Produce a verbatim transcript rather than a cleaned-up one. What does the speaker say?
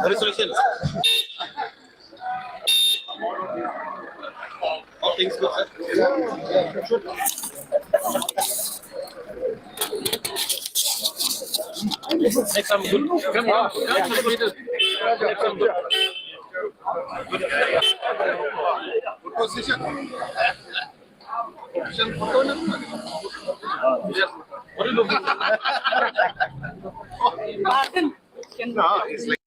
Congratulations. All things good, sir. Next time, good. Come, come, come, come, come. Next time, good. Good position. Position photo na. Yes. What do you look? No, it's like